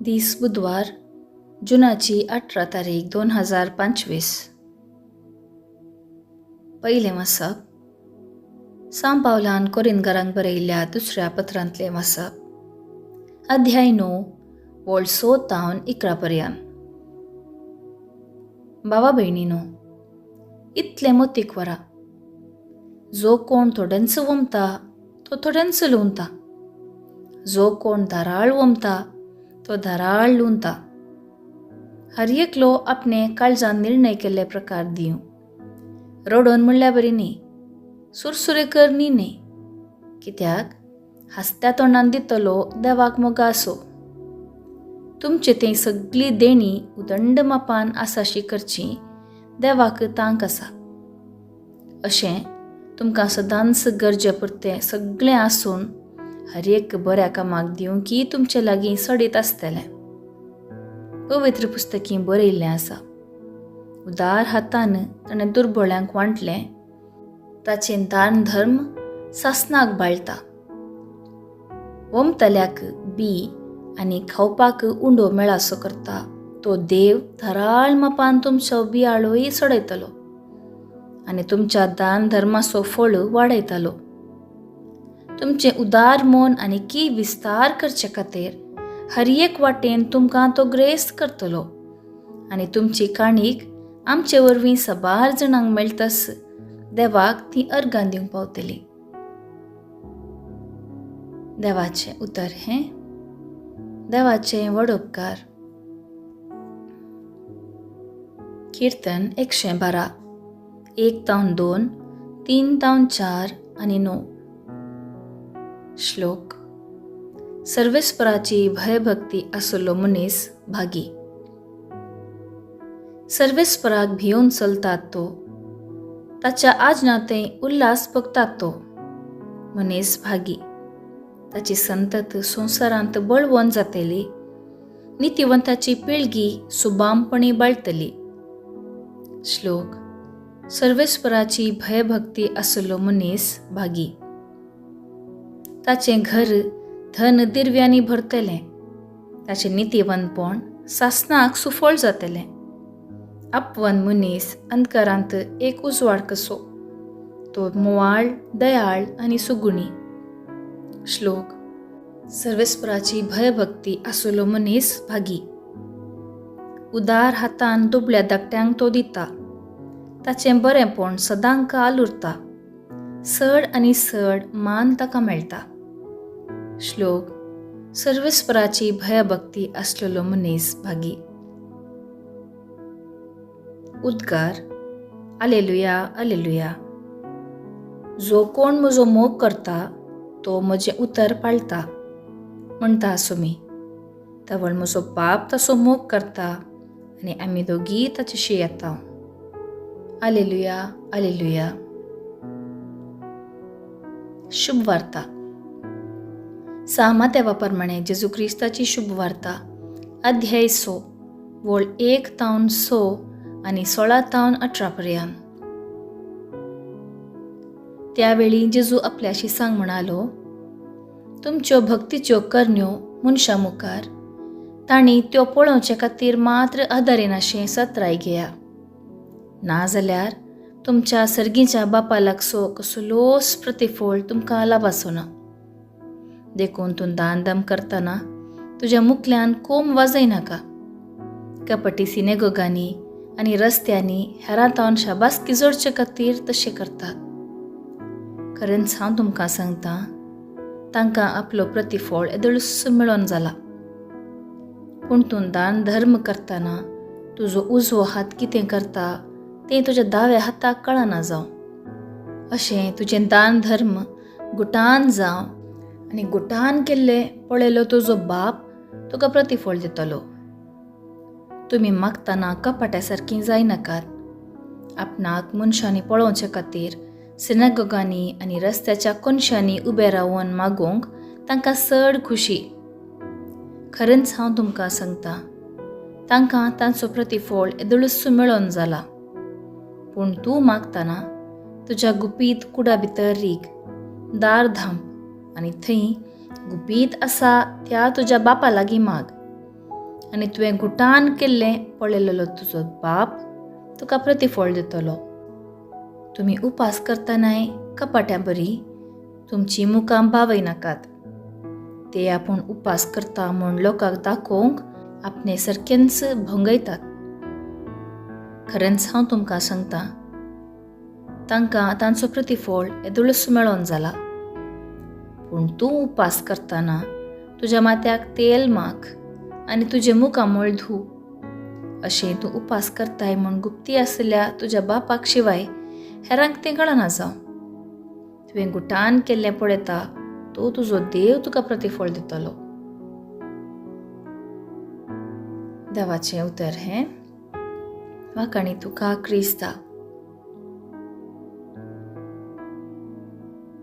दीस बुधवार, जुनाची 18 तारीख 2025. पयलें वाचप सांव पावलान कोरिंदकारांक बरयल्ल्या दुसऱ्या पत्रांतलें वाचप, अध्याय 9, वळ 6 तावन 11 पर्यंत. भावा भयणीनो, इतलें मोतीक वरा, जो कोण थोड्यांचो वमता तो थोड्यांचो लुवता, जो कोण धाराळ वमता तो धाराळ लुवता. हर एकलो आपणे काळजान निर्णय केल्ले प्रकार दिवं, रडोन म्हणल्यार बरी न्ही, सुरसुरे करणी न्ही, कित्याक हांसत्या तोंडान दितलो देवाक मोगा आसो. तुमचे थंय सगळी देणी उदंड मापान आसाशी करची देवाक तांक आसा. अशें तुमकां सदांच गरजे पुरतें सगळें आसून हर एक बऱ्या कामाक दिवंकी तुमचे लागीं सडीत आसतलें. पवित्र पुस्तकी बरयिल्लें आसा, उदार हातान ताणें दुर्बळ्यांक वांटलें, ताचें दान धर्म सासनाक बाळटा. वमतल्याक बी आनी खावपाक उंडो मेळासो करता तो देव धाराळ मापान तुमचो बियाळोय सडयतलो आनी तुमच्या दान धर्माचो फळ वाडयतलो. तुमचें उदार मन आनी की विस्तार करचे खातीर हर एक वाटेन तुमकां तो ग्रेस्त करतलो आनी तुमची काणीक आमचे वरवीं साबार जाणांक मेळटस देवाक ती अर्गां दिवंक पावतली. देवाचें उतर हें देवाचें व्हड उपकार. कीर्तन 112, 1 तावन 2, 3 तावन 4 आनी 9. श्लोक. सर्वेस्पराची भयभक्ती आसलो मनीस भागी. सर्वेस्पराक भियोवन चलतात तो, ताच्या आज्ञा थंय उल्हास भोगतात तो मनीस भागी. ताची संतत संवसारांत बळवंत जातली, नितिवंताची पिळगी सुबामपणी बाळटली. श्लोक. सर्वेस्पराची भयभक्ती आसलो मनीस भागी. ताचें घर धन दिरव्यांनी भरतलें, ताचें नितिवंतपण सासनाक सुफळ जातलें. आपवन मनीस अंधकारांत एक उजवाड कसो, तो मोवाळ, दयाळ आनी सुगुणी. श्लोक. सर्वेस्पराची भयभक्ती आसलो मनीस भागी. उदार हातान दुबळ्या धाकट्यांक तो दिता, ताचें बरेंपण सदांकाल उरता, सड आनी सड मान ताका मेळटा. श्लोक. सर्वेस्पराची भयभक्ती आसलेलो मनीस भागी. उद्गार. आलेलुया, आलेलुया. जो कोण म्हजो मोग करता तो म्हजें उतर पाळटा म्हणटा आसुमी, तवळ म्हजो बाप तसो मोग करता आनी आमी दोगी ताचेशी येता. आलेलुया, आलेलुया. शुभ वार्ता. सामा देवा प्रमाणे जेजू क्रिस्ताची शुभ वार्ता, अध्याय 6, वळ 1 तावन 6 आनी 16 तावन 18 पर्यंत. त्यावेळी जेजू आपल्याशी सांग म्हणालो, तुमच्यो भक्तीच्यो करण्यो मनशां मुखार तांणी त्यो पळोवचे खातीर मात्र आदारिनाशें सत्राय घेया, नाजाल्यार तुमच्या सर्गीच्या बापा लागसो कसलोच प्रतिफळ तुमकां लाभाचो ना. देखून तूं दान दम करतना तुज्या मुखल्यान कोम वाजयनाका. कपटी सिनेगोगांनी आनी रस्त्यांनी हेरां तावन शाबासकी जोडचे खातीर तशें करतात. खरेंच हांव तुमकां सांगता, तांकां आपलो प्रतिफळ येदोळूच मेळोन जाला. पूण तूं दान धर्म करतना तुजो उजवो हात कितें करता तें तुज्या दाव्या हाताक कळना जावं. अशें तुजें दान धर्म गुटान जावं आनी गुटान केल्लें पळयलो तुजो बाप तुका प्रतिफळ दितलो. तुमी मागतना कपाट्या सारकीं जायनाकात. आपणाक मनशांनी पळोवचे खातीर सिनागोगांनी आनी रस्त्याच्या कोनशांनी उबे रावन मागूंक तांकां चड खुशी. खरेंच हांव तुमकां सांगता, तांकां तांचो प्रतिफळ येदोळूच मेळोन जाला. पूण तूं मागतना तुज्या गुपीत कुडा भितर रीग, दार धांप आनी थंय गुपीत आसा त्या तुज्या बापा लागीं माग. आनी तुवें गुटान केल्लें पळयलेलो तुजो बाप तुका प्रतिफळ दितलो. तुमी उपास करतनाय कपाट्यां बरी तुमची मुखां बावयनाकात. ते आपूण उपास करता म्हूण लोकांक दाखोवंक आपणे सारकेंच भंगयतात. खरेंच हांव तुमकां सांगता, तांकां तांचो प्रतिफळ येदोळूच मेळोन जाला. पूण तूं उपास करतना तुज्या माथ्याक तेल माख आनी तुजें मुखामळ धू. अशें तूं उपास करताय म्हूण गुप्ती आसल्या तुज्या बापाक शिवाय हेरांक तें कळना जावं. तुवें गुटान केल्लें पळयता तो तुजो देव तुका प्रतिफळ दितलो. देवाचें उतर हें. वाखाणी तुका क्रिस्ता.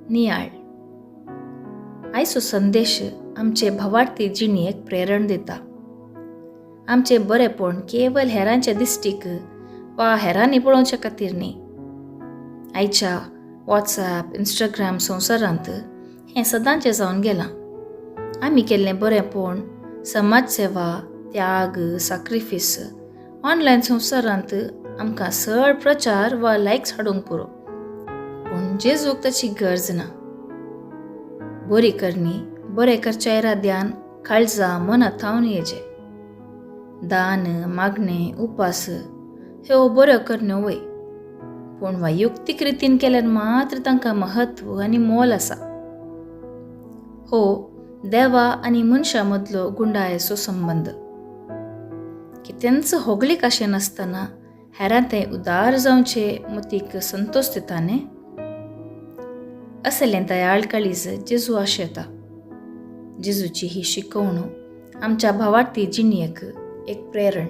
नियाळ. आयचो संदेश आमचे भवार्थी जिणेक प्रेरण दिता. आमचें बरेंपण केवल हेरांच्या दिश्टीक वा हेरांनी पळोवचे खातीर न्ही. आयच्या वॉट्सएप, इंस्टाग्राम संवसारांत हें सदांचें जावन गेलां. आमी केल्लें बरेंपण, समाज सेवा, त्याग, साक्रिफीस ऑनलायन संवसारांत आमकां चड प्रचार वा लायक्स हाडूंक पुरो. पूण जेजूक ताची गरज ना. बरी करणी बरें करच्या इराद्यान काळजा मना थावन येचे. दान, मागणें, उपास ह्यो बऱ्यो करण्यो वय, पूण वैयक्तीक रितीन केल्यार मात्र तांकां म्हत्व आनी मोल आसा. हो देवा आनी मनशां मदलो गुंडायेचो संबंद. कितेंच होगळीक अशें नासतना हेरां तें उदार जावचे मतीक संतोश दिता न्ही. असलें दयाळ काळीज जेजू आशेता. जेजूची ही शिकवण आमच्या भावार्थी जिणेक एक प्रेरण.